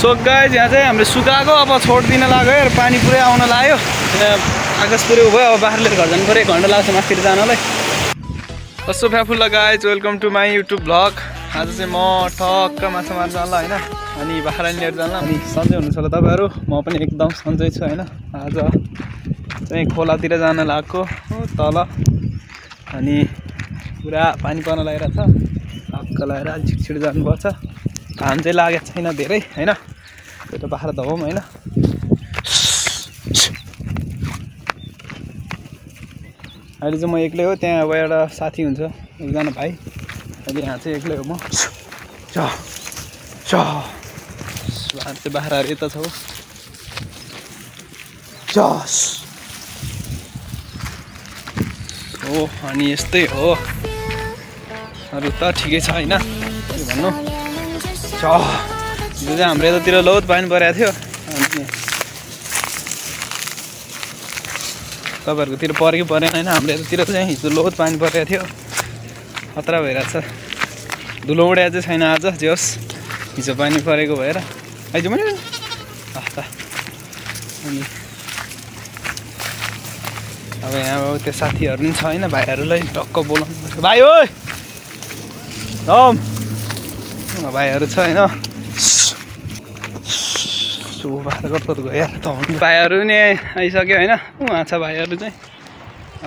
so guys यहाँ चाहिँ हामीले सुकाएको अब छोड्दिन लाग्यो यार पानी पुरै आउन लाग्यो आकाश पुरै भयो अब बाहिर लिएर घर जानु पर्यो 1 घन्टा लाग्छ माथितिर जानलाई कस्तो फ्याफुल्ला guys welcome to my YouTube vlog आज चाहिँ म ठक्क माछा मार्न जानला हैन अनि बाख्रा लिएर जानला अनि सन्चै हुनुहुन्छ होला तपाईहरु म पनि एकदम सन्चै छु हैन आज चाहिँ खोलातिर जान लागेको तल अनि पुरा पानी पर्न लागिरहेछ हक्क लाएर छिटछिट जानुपर्छ घाम चाहिँ लागेको छैन धेरै हैन त्यो त बाख्रा धवौँ हैन अहिले चाहिँ म एक्लै हो त्यहाँ अब एउटा साथी हुन्छ एकजना भाइ अहिले यहाँ चाहिँ एक्लै हो म चाहिँ बाख्राहरू यता छ हो अनि यस्तै हो अरू त ठिकै छ हैन के भन्नु जो चाहिँ हाम्रो यतातिर लौत पानी परेको थियो अनि तपाईहरुकोतिर पऱ्यो कि परेन हैन हाम्रो यतातिर चाहिँ हिजो लौत पानी परेको थियो खतरा भइरहेछ धुलो उडेको चाहिँ छैन आज जे होस् हिजो पानी परेको भएर आइज पनि अनि अब यहाँ अब त्यो साथीहरू नि छ हैन भाइहरूलाई टक्क बोलाउनु पर्छ भाइ ओइ राम भाइहरू छ हैन सो बाख्रा कस्तो गयो यार त भाइहरू नि आइसक्यो हैन उहाँ छ भाइहरू चाहिँ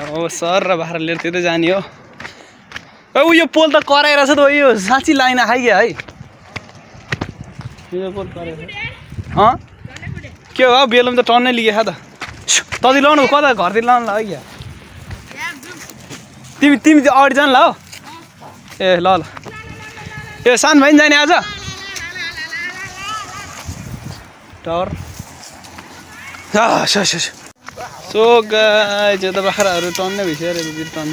अब सर र बाख्रा लिएर त्यतै जाने हो ऊ यो पोल त कराइरहेछ त यो साँच्ची लाइन आइग्यो है यो पोल कराइरहेछ के हो बेलुम त टन्नै लिएछ त तँले लाउनु कता घरतिर लाउनु लाग्यो तिमी तिमी अगाडि जानु ल हो ए ल ए सानो भाइ नि जाने आज टावर सो गाइज यता बाख्राहरू टन्नै भइसक्यो अरे टन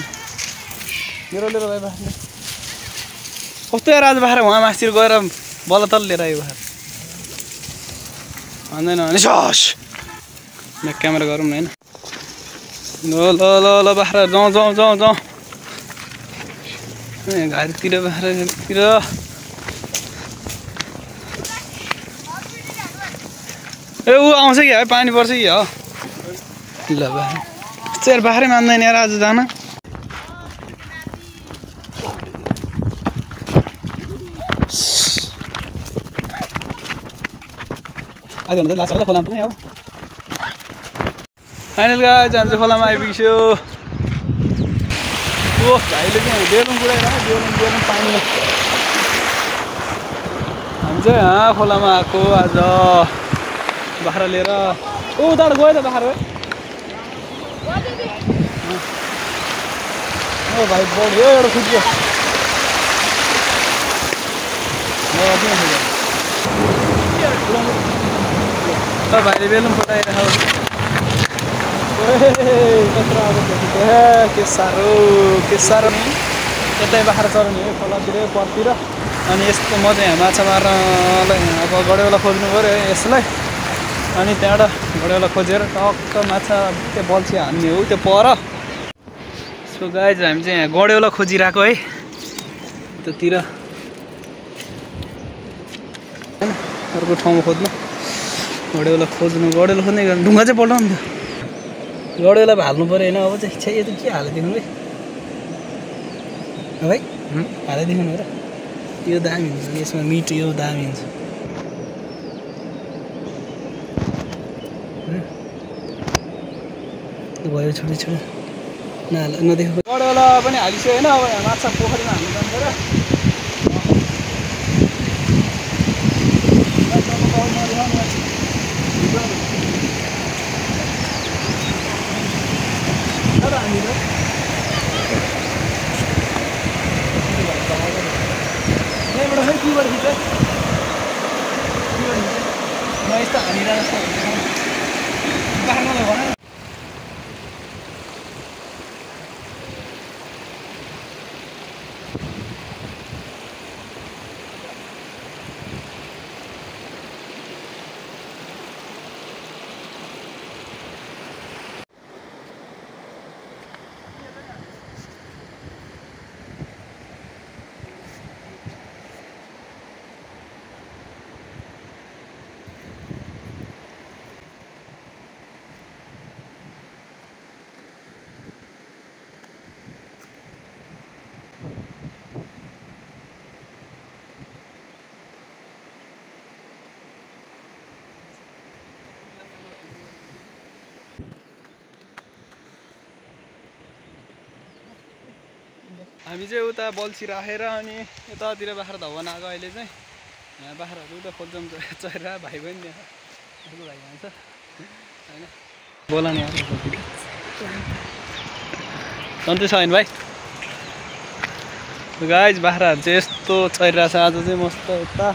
मेरो लिएर भाइ बाख्रा कस्तो यार आज बाख्रा उहाँ मासतिर गएर बल्ल तल लिएर आयो बाख्रा भन्दैन भने सस ब्याक क्यामेरा गरौँ न हैन ल ल ल ल बाख्रा जाउँ घरतिर बाख्रातिर ए ऊ आउँछ कि है पानी पर्छ कि हो ल बाख्रा बाख्रै मान्दैन यार आज जान आज भन्दा लाग्छ होला खोलामा पनि अब फाइनल गाइज हामी चाहिँ खोलामा आइपुग्यो ओ भाइले चाहिँ बेलुङ पुऱ्याइरह्यो बेलुङ पानीमा हामी चाहिँ यहाँ खोलामा आएको आज बाख्रा लिएर ओ उताबाट गयो त बाख्रा ओ भाइ बढ्यो एउटा फुट्यो भाइले बेलुङ फुटाइरहेको के साह्रो यतै बाख्रा चराउने हो खोलातिर परतिर अनि यस्तो म चाहिँ माछा मार्नलाई अब गडेवाला खोज्नु पऱ्यो यसलाई अनि त्यहाँबाट गडेवाला खोजेर टक्क माछा त्यो बल्छी हान्ने हो त्यो पर सो गाइज हामी चाहिँ यहाँ गडेवाला खोजिरहेको है त्यतिर होइन अर्को ठाउँमा खोज्नु गडेवाला खोज्ने ढुङ्गा चाहिँ पल्टाउनु थियो गडेवाला हाल्नु पऱ्यो होइन अब चाहिँ छे यो त के हालिदिनु है भाइ हालिदिनु र यो दामी हुन्छ यसमा मिट यो दामी हुन्छ भयो छोटो नदेखेको गडेवाला पनि हालिसक्यो होइन अब माछा पोखरीमा हाल्नु जानु पऱ्यो हामी चाहिँ उता बल्छी राखेर अनि यतातिर बाख्रा धवन आएको अहिले चाहिँ यहाँ बाख्राहरू उता खोल्छौँ चहेर भाइ पनि यहाँ अर्को भाइ आउँछ होइन बोलाउने सन्चै छ होइन भाइ गाइज बाख्राहरू चाहिँ यस्तो चरिरहेको छ आज चाहिँ मस्त यता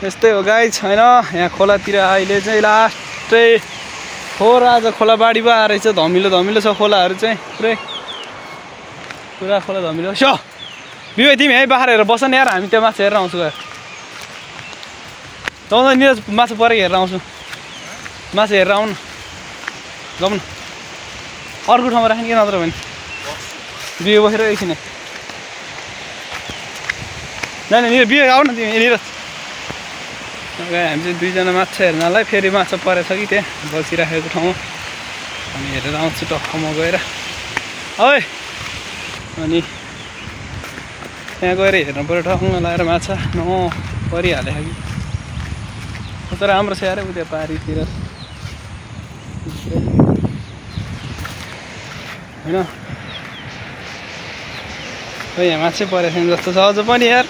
यस्तै हो गाइज होइन यहाँ खोलातिर अहिले चाहिँ लास्टै फोहोर आज खोला बाढी पो आएर रहेछ धमिलो धमिलो छ खोलाहरू चाहिँ पुरा खोला धमिलो छ बिउ तिमी है बाख्रा हेरेर बस नि यार हामी त्यो माछा हेरेर आउँछु गएर जाउँ नि माछा परेको हेरेर आउँछु माछा हेरेर आउनु जाउँ न अर्को ठाउँमा राख्ने कि नत्र भने बिउ बसेर एकछिन नानी बिउ आऊ न तिमी यहाँनिर हामी चाहिँ दुईजना माछा हेर्नलाई फेरि माछा परेछ कि त्यहाँ बसिराखेको ठाउँमा अनि हेरेर आउँछु टक्कमा गएर है अनि त्यहाँ गएर हेर्नु पऱ्यो टक्क लगाएर माछा परिहाल्यो कि तर राम्रो छ यार उता पारीतिर होइन खोइ यहाँ माछै परेको छैन जस्तो छ अझ पनि यार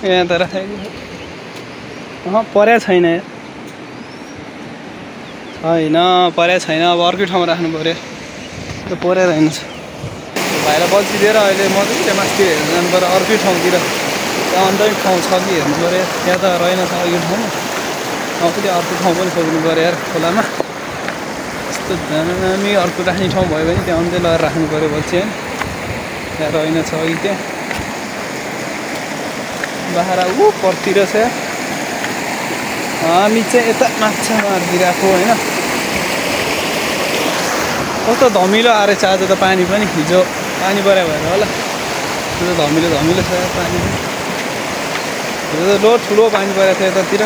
यहाँ तर परेको छैन यार छैन परेको छैन अब अर्कै ठाउँमा राख्नु पऱ्यो त्यो परेर रहेछ भाइलाई बल्छी दिएर अहिले मजाले त्यहाँ मासतिर हेर्नु जानु पऱ्यो अर्कै ठाउँतिर त्यहाँ अन्त ठाउँ छ कि हेर्नु पऱ्यो त्यहाँ त रहेनछ अर्कै ठाउँमा अब फेरि अर्को ठाउँ पनि खोज्नु पऱ्यो यार खोलामा यस्तो दामी अर्को राख्ने ठाउँ भयो भने त्यहाँ अन्त्य लगाएर राख्नु पऱ्यो बल्छी होइन त्यहाँ रहेनछ अघि त्यहाँ बाख्रा परतिर छ हामी चाहिँ यता माछा मारिदिरहेको होइन कस्तो धमिलो आएछ आज त पानी पनि हिजो पानी पऱ्यो भएर होला त्यो त धमिलो धमिलो छ पानी हिजो त ठुलो पानी परेको थियो यतातिर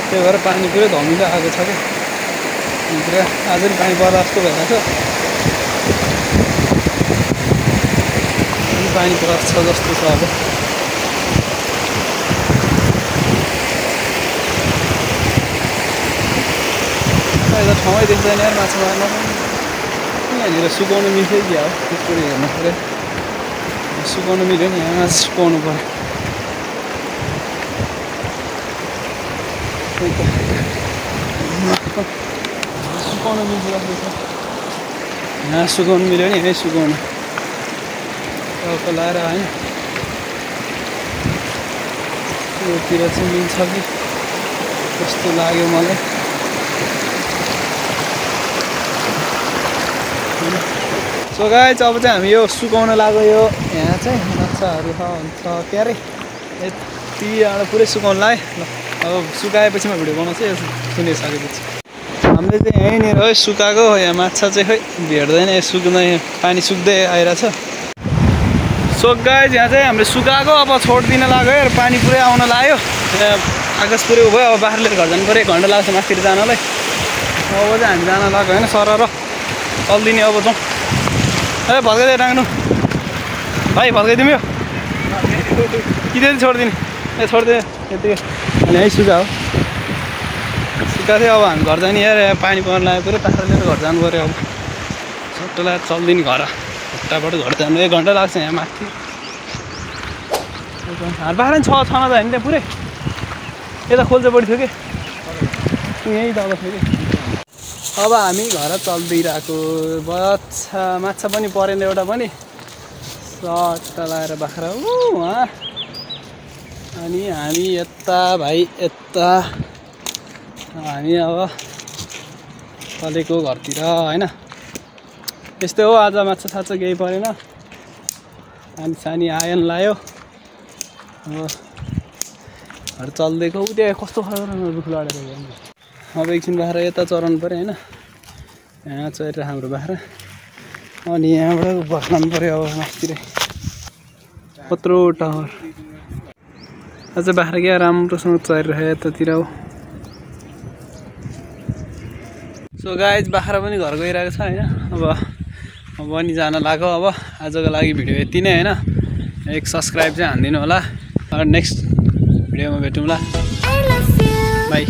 त्यही भएर पानी पुरै धमिलो आएको छ क्या आज पनि पानी पर्दा जस्तो भइरहेको छ पानी पर्छ जस्तो छ अब यता ठाउँै देख्दैन यार माछा मार्न यहाँनिर सुकाउनु मिल्थ्यो कि अब त्यसको हेर्नु पऱ्यो सुकाउनु मिल्यो नि यहाँ माछा सुकाउनु पऱ्यो सुकाउनु मिल्छ यहाँ सुकाउनु मिल्यो नि यहीँ सुकाउनु टाउको लाएर होइन योतिर चाहिँ मिल्छ कि कस्तो लाग्यो मलाई सो गाइस अब चाहिँ हामी यो सुकाउन लाग्यो यो यहाँ चाहिँ माछाहरू हुन्छ के अरे यति पुरै सुकाउनु लाग्यो ल अब सुकाएपछि म भिडियो बनाउँछु यो सुनिसकेपछि हामीले चाहिँ यहीँनिर है सुकाएको यहाँ माछा चाहिँ खै भेट्दैन सुक्दै पानी सुक्दै आइरहेछ सो गाइस यहाँ चाहिँ हामीले सुकाएको अब छोडिदिन लाग्यो यार पानी पुरै आउन लाग्यो आकाश पुरै भयो अब बाख्राले घर जानु पऱ्यो 1 घन्टा लाग्छ माथितिर जानलाई अब चाहिँ हामी जान लाग्यो होइन सर र चल्दिने अब जाउँ ए भत्काइदियो राख्नु भाइ भत्काइदिउँ यो कि त्यति छोडिदिने ए छोडिदियो यतिकै अनि यहीँ सुका हो सुका थियो अब हामी घर जाने यार पानी पर्न लाग्यो पुरै पाखा लिएर घर जानु पऱ्यो अब सट्ट लगाएर चल्दिने घर खुट्टाबाट घर जानु 1 घन्टा लाग्छ यहाँ माथि बाख्रा छ न त होइन त्यहाँ पुरै यता खोल्चा बढी थियो कि यहीँ दल थियो कि अब हामी घर चल्दिरहेको माछा पनि परेन एउटा पनि सट्टा लगाएर बाख्रा उहाँ अनि हामी यता भाइ यता हामी अब तलेको घरतिर होइन यस्तै हो आज माछा साछा केही परेन पानी सानी आयो लायो अब घर चल्दिएको त्यहाँ कस्तो खालको रुख लडेर अब एकछिन बाख्रा यता चराउनु पऱ्यो होइन यहाँ चरेर हाम्रो बाख्रा अनि यहाँबाट बस्नु पऱ्यो अब मासतिर कत्रो टावर अझ बाख्रा क्या राम्रोसँग चरिरहेको यतातिर हो सो गाइज बाख्रा पनि घर गइरहेको छ होइन अब पनि जान लाग्यो अब आजको लागि भिडियो यति नै होइन एक सब्सक्राइब चाहिँ हानिदिनु होला नेक्स्ट भिडियोमा भेटौँला बाई